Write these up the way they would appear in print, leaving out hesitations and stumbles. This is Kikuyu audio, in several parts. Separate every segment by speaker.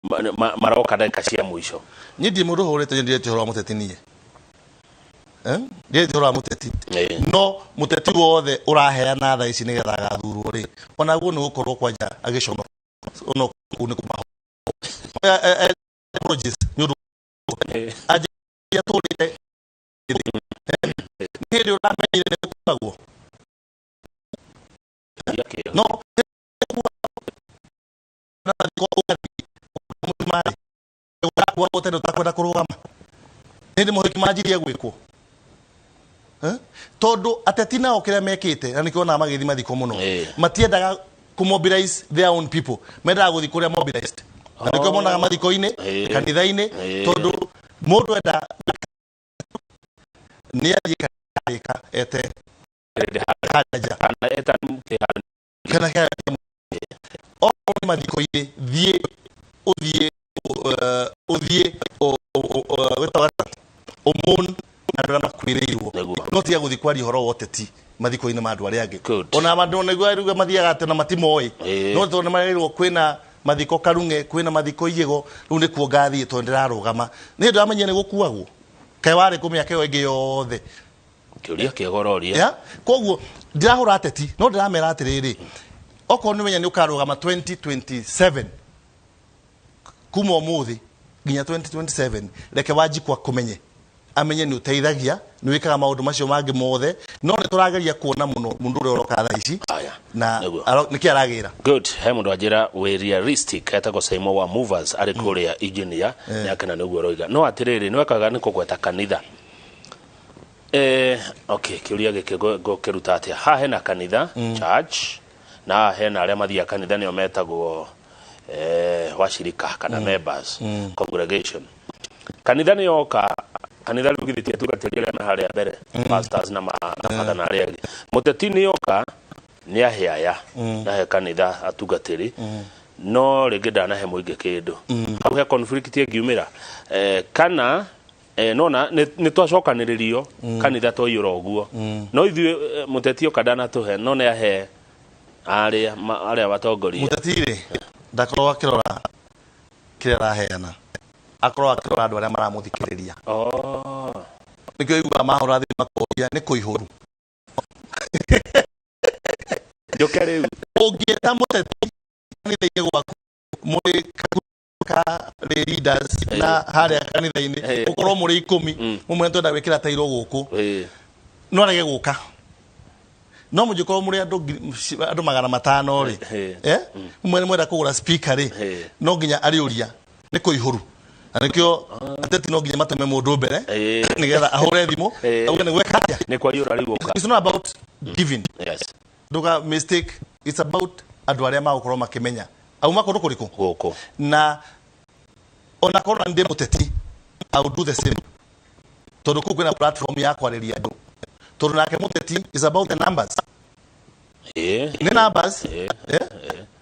Speaker 1: Maroka ndagĩka cia mũico.
Speaker 2: Niĩ ndirĩ mũndũ ũhũrĩte, niĩ ndirĩtie ũhoro wa mũteti niĩ. Eh? Ndirĩtie ũhoro wa mũteti. No mũteti wothe ũraheana thaa ici nĩgetha agathurwo rĩ, onaguo nĩ gũkorwo kwanja agĩconoka ono kũu nĩ kũmaho. Apologies nĩ ũndũ anjia tũrĩte nĩ hĩndĩ ũramenyire nĩ gũkuagwo no na mathiko ũgathiĩ mũcumarĩ ũrakuagwo tene ũtakwenda kũrũgama hĩndĩ mohiki manjirie gwĩkwo. Eh? Tondũ ateti nao kĩrĩa mekĩte na nĩkĩo onaga magĩthiĩ mathiko mũno, matiendaga kũ mobilize their own people, mendaga gũthiĩ kũrĩa mobilized na nĩkĩo monaga mathiko-inĩ, kanitha-inĩ, tondũ mũndũ enda nĩ athiĩ kanitha ete haja
Speaker 1: kana eta kĩharo.
Speaker 2: Kana kĩharo. Okorwo nĩ mathiko-inĩ, thiĩ ũthiĩ ũthiĩ wĩtaga atĩa? Ũmũn na andũ arĩa makuĩrĩirwo. No tiga gũthiĩ kwaria ũhoro wa ũteti mathiko-inĩ ma andũ arĩa angĩ. Ona andũ nĩguo rĩu mathiaga atĩ na matimoĩ, no tondũ nĩ marerirwo kwĩna mathiko Karung'e, kwĩna mathiko Igĩgo, rĩu nĩkuo ngathiĩ tondũ ndĩrarũgama. Nĩ hĩndĩ ũramenyire nĩ gũkuagwo? Kaĩ warĩ kũ mĩaka ĩyo ĩngĩ yothe?
Speaker 1: Kĩũria kĩega ũroria.
Speaker 2: Yeah? Koguo ndirahũra ateti, no ndĩramera atĩrĩrĩ, okorwo nĩ menya nĩ ũkarũgama 2027, kuma ũmũthĩ nginya 2027, reke Wanjikwa kũmenye, amenye nĩ ũteithagia, nĩ wĩkaga maũndũ macio mangĩ mothe, no nĩ tũrageria kuona mũno mũndũ ũrĩa ũroka thaa ici na nĩkĩ aragĩra.
Speaker 1: Good. He mũndũ anjĩra wĩ realistic, etagwo Saimo wa Movers, arĩ kũrĩa engineer, nĩ akena nĩ ũguo ũroiga. No atĩrĩrĩ, nĩ wekaga nĩ kũgweta kanitha. Okay, kĩũria gĩkĩ ngũkĩruta atĩa? Haha hena kanitha, church, na haha hena arĩa mathiaga kanitha, nĩo metagwo washirika kana members, congregation. Kanitha nĩ yoka kanitha rĩu githĩ ti atungatĩri arĩa me harĩa mbere, pastors na mabatha na arĩa angĩ. Mũteti nĩ oka nĩ ahe aya na he kanitha atungatĩri, no rĩngĩ ndanahe mũingĩ kĩndũ. Hau he conflict ĩngiumĩra, kana nona nĩ twacokanĩrĩrio kanitha twaiyũra ũguo, no ithuĩ mũteti oka ndanatũhe, no nĩ ahe arĩa arĩa watongoria.
Speaker 2: Mũteti rĩ, ndakorwo akĩrora kĩrĩa araheana, akorwo akĩrora andũ arĩa maramũthikĩrĩria. Nĩkĩo iguaga mahũra thimũ makoria nĩ kũihũru.
Speaker 1: Njũke rĩu.
Speaker 2: Ũngĩta mũteti kanitha-inĩ gwaku mũrĩ ka lay leaders na harĩa kanitha-inĩ, ũkorwo mũrĩ 10, mũmwe twenda gwĩkĩra tairo gũkũ, no arege gũka, no mũngĩkorwo mũrĩ andũ andũ 500 rĩ, mũmwe nĩ mwenda kũgũra speaker rĩ, no nginya arĩũria nĩ kũihũru, na nĩkĩo ateti no nginya matũme mũndũ mbere nĩgetha ahũre thimũ auge nĩ gweka atĩa.
Speaker 1: Nĩ kwaiyũra rĩu ũka.
Speaker 2: It's not about giving. Nduga mistake, it's about andũ arĩa magũkorwo makĩmenya auma kũndũ kũrĩkũ.
Speaker 1: Gũkũ.
Speaker 2: Na ona korwo ndĩ mũteti, I will do the same, tondũ kũu kwĩna platform ya kwarĩria andũ, tondũ nake mũteti is about the numbers. Nĩ numbers. Eh?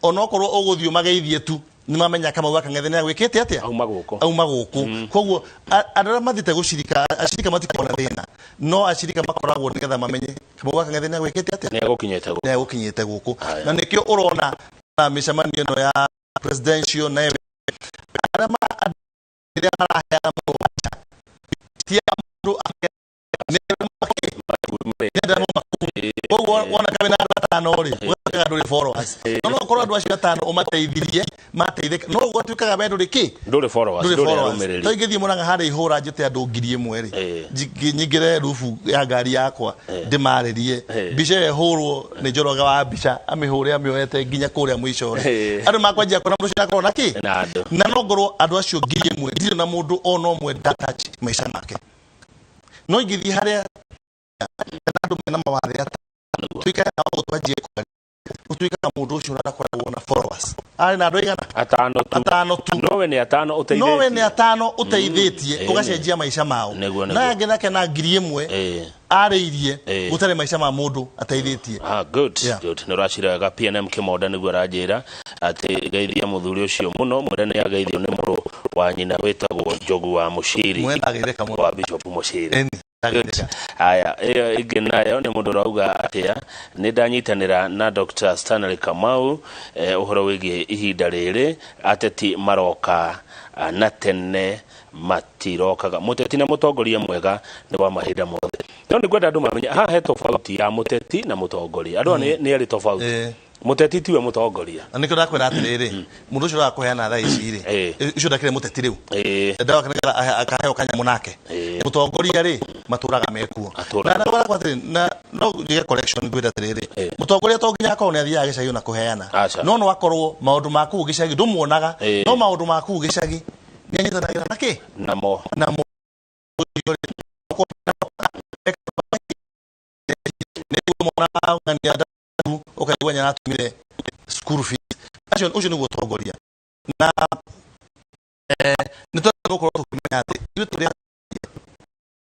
Speaker 2: Onokorwo ũgũthiĩ ũmageithie tu, nĩ mamenya Kamau wa Kang'ethe nĩ agwĩkĩte atĩa.
Speaker 1: Auma gũkũ.
Speaker 2: Auma gũkũ. Koguo andũ arĩa mathiĩte gũcirika, acirika matikoragwo na thĩna, no acirika makoragwo nĩgetha mamenye Kamau wa Kang'ethe nĩ agwĩkĩte atĩa.
Speaker 1: Nĩ egũkinyĩte gũkũ.
Speaker 2: Nĩ agũkinyĩte gũkũ. Na nĩkĩo ũrona na mĩcemanio ĩno ya presidential na arĩa rĩrĩa maraheana mũgwanja ti a mũndũ ake, nĩ arĩa nĩ arĩa mauma kũu. Koguo wona kaĩ na andũ atano rĩ, ũgatuĩkaga ndũrĩ followers, no no ũkorwo andũ acio atano ũmateithirie mateithĩka, no ũgatuĩkaga we ndũrĩ kĩ?
Speaker 1: Ndũrĩ followers.
Speaker 2: Ndũrĩ
Speaker 1: ndũrĩ
Speaker 2: followers.
Speaker 1: arũmĩrĩri.
Speaker 2: To ingĩthiĩ Mũrang'a harĩa ihũra njĩte andũ 1000 rĩ, nyingĩre rubu ya ngari yakwa ndĩmarĩrie, mbica ĩyo ĩhũrwo nĩ Njoroge wa mbica, amĩhũre amĩoete nginya kũrĩa mũico rĩ, andũ makwanjia kuona mũndũ ũcio akorwo na kĩ.
Speaker 1: Na andũ.
Speaker 2: Na no ngorwo andũ acio 1000 ndirĩ na mũndũ ona ũmwe ndatouch maica make, no ingĩthiĩ harĩa kana andũ mena mawathe atano tuikare nao twanjie kwaria, ũtuĩkaga mũndũ ũcio ndakoragwo na followers, arĩ na andũ aigana?
Speaker 1: Atano tu.
Speaker 2: Atano tu.
Speaker 1: Nowe nĩ atano ũteithĩtie.
Speaker 2: Nowe nĩ atano ũteithĩtie, ũgacenjia maica mao. Na angĩ nake na 1000 arĩirie, gũtarĩ maica ma mũndũ ateithĩtie.
Speaker 1: Ah, good. Good. Nĩ ũracira wega. PNM Kĩmonda nĩguo aranjĩra atĩ geithia mũthuri ũcio mũno, mwĩre nĩ ageithio nĩ mũrũ wa nyina wĩtagwo Njogu wa Mũciri.
Speaker 2: Mwena ageithĩka mũno.
Speaker 1: Wa Bishop Mũciri.
Speaker 2: Ĩni. Ndagĩrĩka.
Speaker 1: Haya, ĩyo ĩngĩ nayo nĩ mũndũ ũrauga atĩa, nĩ ndanyitanĩra na Dr. Stanley Kamau ũhoro wĩgiĩ ihinda rĩrĩ ateti maroka na tene matirokaga. Mũteti na mũtongoria mwega nĩ wa mahinda mothe. No nĩ ngwenda andũ mamenye haha he tofauti ya mũteti na mũtongoria. Andũ aya nĩ erĩ tofauti. Mũteti tiwe mũtongoria.
Speaker 2: Na nĩkĩo ndakwĩra atĩrĩrĩ, mũndũ ũcio ũrakũheana thaa ici rĩ, ũcio ndakĩrĩ mũteti rĩu, ndoka nĩgetha akaheo kanyamũ nake. Mũtongoria rĩ, matũraga mekuo.
Speaker 1: Atũraga.
Speaker 2: Na ndakwa atĩrĩ, na no njige correction ngwĩre atĩrĩrĩ, mũtongoria to nginya akorwo nĩ athiaga gĩcagi ona kũheana.
Speaker 1: Aca.
Speaker 2: No no akorwo maũndũ ma kũu gĩcagi ndũmuonaga, no maũndũ ma kũu gĩcagi nĩ anyitanagĩra na kĩ?
Speaker 1: Namo.
Speaker 2: Namo. Nĩguo mwana ng'ania ũkaigua nĩ aratũmire school fees. Acio ũcio nĩguo ũtongoria. Na nĩ twagĩrĩirwo gũkorwo tũkĩmenya atĩ ithuĩ tũrĩ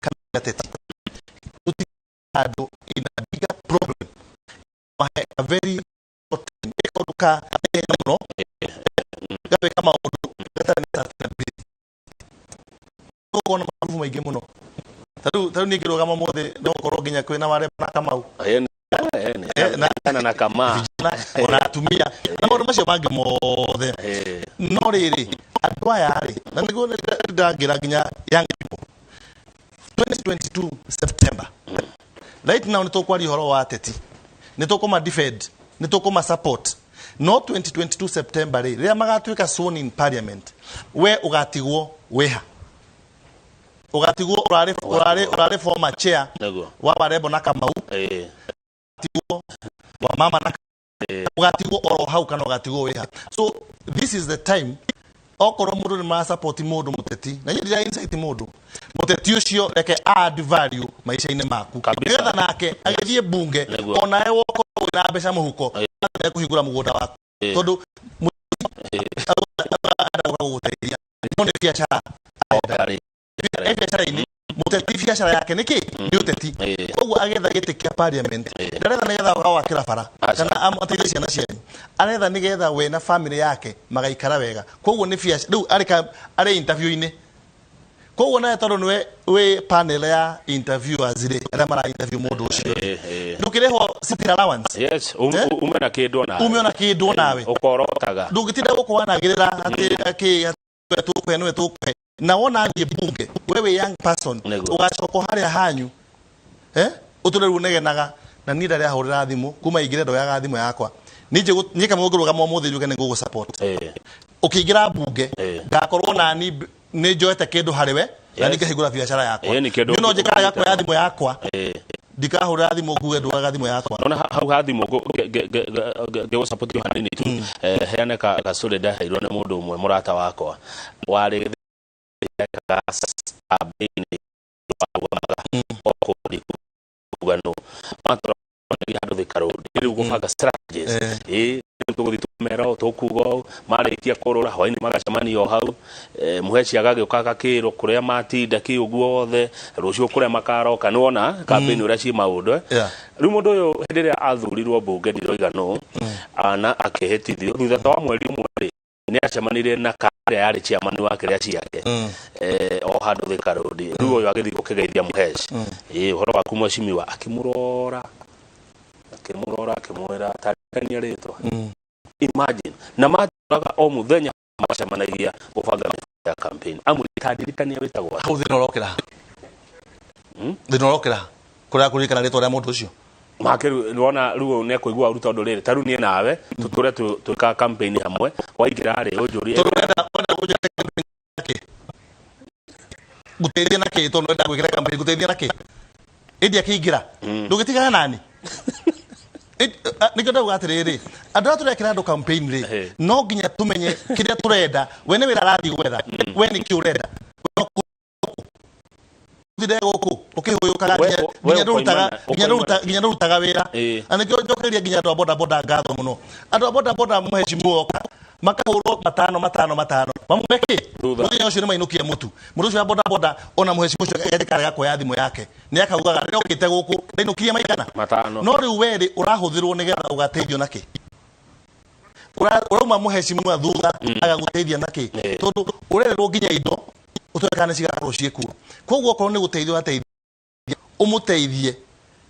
Speaker 2: kana ateti tũtirĩ andũ in a bigger problem, mahe a very short time, ĩ kaũndũ ka ihenya mũno gatuĩka maũndũ gatarĩ na sustainability. Gũkorwo na marubu maingĩ mũno, tarĩu niĩ ngĩrũgama ũmũthĩ no gũkorwo nginya kwĩna Warembo na Kamau.
Speaker 1: Na na Kama.
Speaker 2: Vijana ona atumia na maũndũ macio mangĩ mothe. No rĩrĩ, andũ aya rĩ, na nĩguo ndangĩra nginya young people, 2022 September, right now nĩ tũkwaria ũhoro wa ateti, nĩ tũkũma defend, nĩ tũkũma support, no 2022 September rĩ, rĩrĩa magatuĩka sworn in parliament, we ũgatigwo wĩha? Ũgatigwo ũrarĩ former chair wa Warembo na Kamau, ũgatigwo wa mama na ũgatigwo oro hau kana ũgatigwo wĩha? So this is the time, okorwo mũndũ nĩ marasupport mũndũ mũteti, na niĩ ndira incite mũndũ mũteti ũcio, reke add value maica-inĩ maku, nĩgetha nake agĩthiĩ bunge, onawe wokorwo wĩna mbeca mũhuko, ekũhingũra mũgũnda waku, tondũ arenda gũgũteithia, no nĩ biacara arenda. E biacara-inĩ, mũteti biacara yake nĩ kĩ? Nĩ ũteti. Koguo agetha gĩtĩ kĩa parliament, ndaretha nĩgetha agwakĩra bara kana ateithie ciana cianyu, aretha nĩgetha we na family yake magaikara wega. Koguo nĩ biacara rĩu arĩ arĩ interview-inĩ. Koguo nawe tondũ nĩwe wĩ panel ya interviewers rĩ, arĩa mara interview mũndũ ũcio rĩ, ndũkĩrĩhwo sitting allowance.
Speaker 1: Yes, ume na kĩndũ onawe.
Speaker 2: Ume ona kĩndũ onawe.
Speaker 1: Ũkorotaga.
Speaker 2: Ndũngĩtinda gũkũ wanagĩrĩra atĩ akĩ tũkũhe, nĩwe tũkũhe, na wona athiĩ bunge, we wĩ young person, ũgacoka harĩa hanyu, ũtũre rĩu ũnegenaga. Na niĩ ndarĩ ahũrĩra thimũ kuma ingĩre, ndoyaga thimũ yakwa niĩ kamwe ngũrũgama ũmũthĩ njuge nĩ ngũgũ support, ũkĩingĩra bunge, ngakorwo nani nĩ njoete kĩndũ harĩ we na ningahingũra biacara yakwa.
Speaker 1: Nĩ kĩndũ
Speaker 2: Niĩ no njĩkaga
Speaker 1: ũngĩte.
Speaker 2: Kuoya thimũ yakwa, ndikahũrĩra thimũ nguge ndoyaga thimũ yakwa.
Speaker 1: Nona hau ha thimũ ngĩgũsupport hanini tu, heane ka story ndaheirwo nĩ mũndũ ũmwe mũrata wakwa warĩ campaign warũgamaga o kũndũ kuga no matũranagia handũ Thika Road rĩu gũbanga strategies, rĩu tũgũthiĩ tũmera ũũ, tũkuga ũũ, marĩkia kũrũra hwainĩ magacemania o hau, mũheci agagĩũka agakĩrwo kũrĩa matinda kĩ ũguo othe, rũciũ kũrĩa makaroka. Nĩ wona campaign ũrĩa ciĩ maũndũ, eh? Rĩu mũndũ ũyũ hĩndĩ ĩrĩa athurirwo mbunge, ndiroiga nũ, ana akĩhĩtithio, thutha ta wa mweri ũmwe rĩ, nĩ acemanirie na karĩa yarĩ chairman wa kĩrĩa ciake, o handũ Thika Road. Rĩu ũyũ agĩthiĩ gũkĩgeithia mũheci, ĩ ũhoro waku mheshimiwa, akĩmũrora akĩmũrora akĩmwĩra tarikania rĩtwa. Imagine, na matũraga o mũthenya macemanagia gũbanga mĩbango ya campaign, amũtandirikania wĩtagwo atĩa?
Speaker 2: Hau thĩna ũrokĩra, thĩna ũrokĩra kũrĩa kũririkana rĩtwa rĩa mũndũ ũcio.
Speaker 1: Make rĩu nĩwona rĩu nĩ ekũigua ũru, tondũ rĩrĩ ta rĩu niĩ nawe tũtũre twĩkaga campaign hamwe, waingĩra rĩ ũnjũrie.
Speaker 2: Tondũ ũrenda kũnjĩra campaign nakĩ, ngũteithia nakĩ? Tondũ ũrenda gwĩkĩra campaign, ngũteithia nakĩ? Ĩndĩ akĩingĩra ndũgĩtigana nani. Nĩkĩo ndauga atĩrĩrĩ, andũ arĩa tũrekĩra andũ campaign rĩ, no nginya tũmenye kĩrĩa tũrenda. We nĩ wĩra arathiĩ gwetha, we nĩkĩ ũrenda? Ũthire gũkũ ũkĩhũyũkaga
Speaker 1: We
Speaker 2: nginya ndũrutaga
Speaker 1: ũkoimana-
Speaker 2: nginya ndũrutaga nginya ndũrutaga wĩra. Na nĩkĩo njokeria nginya andũ a boda boda ngatho mũno. Andũ a boda boda, mũhecimu oka makahũrwo matano matano matano mamume kĩ.
Speaker 1: Thutha.
Speaker 2: Mũthenya ũcio nĩ mainũkia mũtu mũndũ ũcio wa boda boda, ona mũhecimu ũcio agĩkarega kuoya thimũ yake, nĩ akaugaga rĩrĩa okĩte gũkũ ndainũkirie maigana.
Speaker 1: Matano.
Speaker 2: No rĩu werĩ ũrahũthĩrwo nĩgetha ũgateithio nakĩ? Ũrauma mũhecimua thutha agagũteithia nakĩ? Tondũ ũrererwo nginya indo ũtoĩ kana nĩ cigakorwo ciĩkuo. Koguo okorwo nĩ gũteithio ũrateithia Ũmũteithie,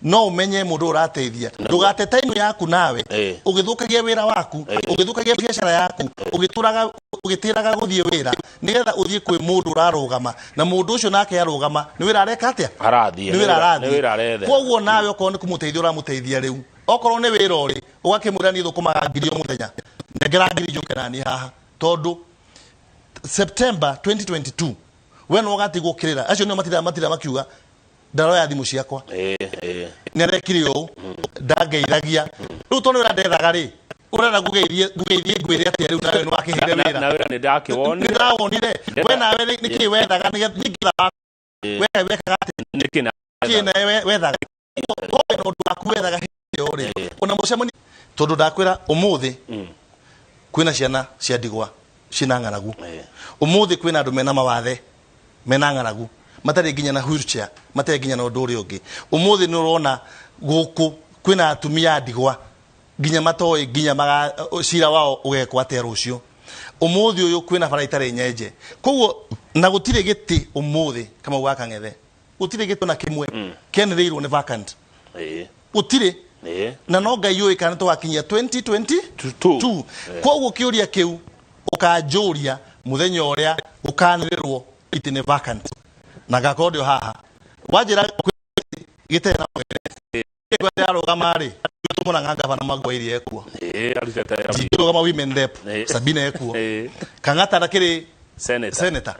Speaker 2: no ũmenye mũndũ ũrateithia, ndũgate time yaku nawe ũgĩthũkagia wĩra waku, ũgĩthũkagia biacara yaku, ũgĩtũraga ũgĩtĩraga gũthiĩ wĩra nĩgetha ũthiĩ kwĩ mũndũ ũrarũgama, na mũndũ ũcio nake arũgama nĩ wĩra areka atĩa?
Speaker 1: Arathiĩ.
Speaker 2: Nĩ wĩra
Speaker 1: Nĩ
Speaker 2: arathiĩ.
Speaker 1: wĩra aretha.
Speaker 2: Koguo nawe okorwo nĩ kũmũteithia ũramũteithia rĩu, okorwo nĩ wĩra ũrĩ, ũgakĩmwĩra niĩ thũkũmaga 1,000 o mũthenya, nengera 1,000 njũke naniĩ haha, tondũ September 2022 we no ũgatigwo kĩrĩra. Acio nĩo matindaga makiuga ndaroya thimũ ciakwa,
Speaker 1: Ĩĩ, ĩĩ.
Speaker 2: nĩ arekire ũũ, ndangeithagia. Rĩu tondũ wĩra ndethaga rĩ, ũrenda ngugeithie ngugeithie ngwĩre atĩa rĩu? Nawe nĩ wakĩheire wĩra.
Speaker 1: Na wĩra nĩ ndakĩwonire.
Speaker 2: Nĩ ndawonire. We nawe nĩkĩ wethaga nĩgetha we wekaga atĩa?
Speaker 1: Nĩkĩ na
Speaker 2: Kĩ nawe wethaga korwo wĩna ũndũ waku wethaga hĩndĩ ĩyo rĩ, ona mũcemani, tondũ ndakwĩra ũmũthĩ kwĩna ciana cia ndigwa ciĩna ng'aragu. Ũmũthĩ kwĩna andũ mena mawathe, mena ng'aragu, matarĩ nginya na wheelchair, matarĩ nginya na ũndũ ũrĩa ũngĩ. Ũmũthĩ nĩ ũrona gũkũ kwĩna atumia a ndigwa nginya matoĩ nginya cira wao ũgekwo atĩa rũciũ. Ũmũthĩ ũyũ kwĩna bara itarĩ nyenje, koguo na gũtirĩ gĩtĩ ũmũthĩ Kamau wa Kang'ethe, gũtirĩ gĩtĩ na kĩmwe kĩanĩrĩirwo nĩ vacant. Gũtirĩ. Na no Ngai ũĩ kana tũgakinyia 2022. Koguo kĩũria kĩu ũkanjũria mũthenya ũrĩa gũkanĩrĩrwo itĩ nĩ vacant, na ngakorwo ndĩ o haha wanjĩra gĩtarĩ na ndĩrarũgama rĩ, tũmonaga ngavana Magwairi ekuo.
Speaker 1: Arutĩte wĩra.
Speaker 2: Ndingĩrũgama women rep. Sabina ekuo. Kang'ata ndakĩrĩ
Speaker 1: Senator.
Speaker 2: Senator.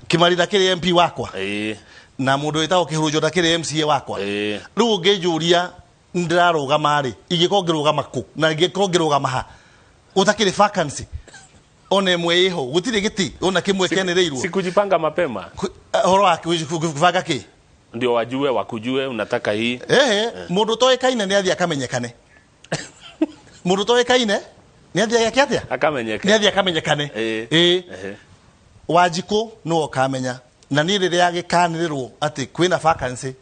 Speaker 2: Kĩmari ndakĩrĩ MP wakwa, na mũndũ wĩtagwo Kĩhurunjo ndakĩrĩ MCA wakwa. Rĩu ũngĩnjũria ndĩrarũgama rĩ, ingĩkorwo ngĩrũgama kũ na ingĩkorwo ngĩrũgama ha gũtakĩrĩ vacancy ona ĩmwe ĩho? Gũtirĩ gĩtĩ ona kĩmwe kĩanĩrĩirwo.
Speaker 1: Sikujipanga mapema.
Speaker 2: Ũhoro wa kũbanga kĩ?
Speaker 1: Ndio wajue, wakujue unataka hii.
Speaker 2: Ehe, mũndũ ũtoĩkaine nĩ athiĩ akamenyekane. Mũndũ ũtoĩkaine nĩ athiĩ ageke atĩa?
Speaker 1: Akamenyeke.
Speaker 2: Nĩ athiĩ akamenyekane. Ĩĩ. Wanjikũ nĩwe ũkamenya, na niĩ rĩrĩa gĩkanĩrĩrwo atĩ kwĩna vacancy,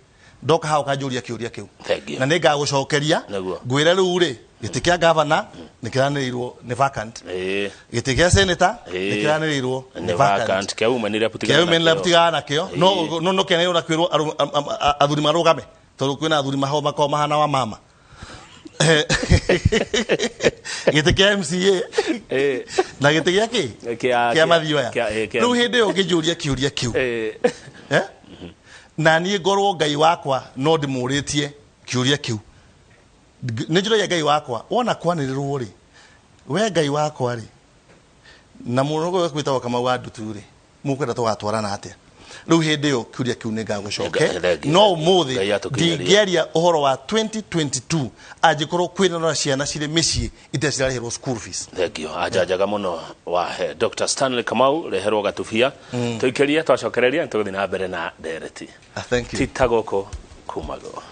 Speaker 2: ndoka haha ũkanjũria kĩũria kĩu.
Speaker 1: Thank you.
Speaker 2: Na nĩ ngagũcokeria. Ngwĩre rĩu rĩ, gĩtĩ kĩa gavana nĩ kĩranĩrĩirwo nĩ vacant, gĩtĩ kĩa senator nĩ kĩranĩrĩirwo nĩ
Speaker 1: Nĩ
Speaker 2: vacant,
Speaker 1: vacant. Kĩa women rep tigana
Speaker 2: kĩa women
Speaker 1: nakĩo.
Speaker 2: rep tigana nakĩo. No kĩanĩrĩrwo na kwĩrwo athuri marũgame, tondũ kwĩna athuri maho makoragwo mahana wa mama. Gĩtĩ kĩa MCA na gĩtĩ gĩa kĩ? Kĩa Mathioya. Rĩu hĩndĩ ĩyo ũngĩnjũria kĩũria kĩu, eh? Na niĩ ngorwo Ngai wakwa no ndĩmũrĩtie kĩũria kĩu, nĩ njũragia Ngai wakwa, wona kwanĩrĩrwo rĩ, we Ngai wakwa rĩ, na mũndũ ũyũ kwĩtagwo Kamau wa Ndutu rĩ, mũkwenda tũgatwarana atĩa? Rĩu hĩndĩ ĩyo kĩũria kĩu nĩ ngagũcoke.
Speaker 1: Thank you.
Speaker 2: No
Speaker 1: Ngai
Speaker 2: ũmũthĩ
Speaker 1: atũkinyerie.
Speaker 2: ndingĩaria ũhoro wa 2022 angĩkorwo kwĩna na ciana cirĩ mĩciĩ itarĩ cirarĩhĩrwo school fees.
Speaker 1: Thank you. Ajanjaga mũno wahe Dr. Stanley Kamau reherwo gatubia tũikĩrie, twacokereria nĩtũgũthiĩ na mbere na ndereti.
Speaker 2: Ah, thank you.
Speaker 1: Tita gũkũ kumagwo.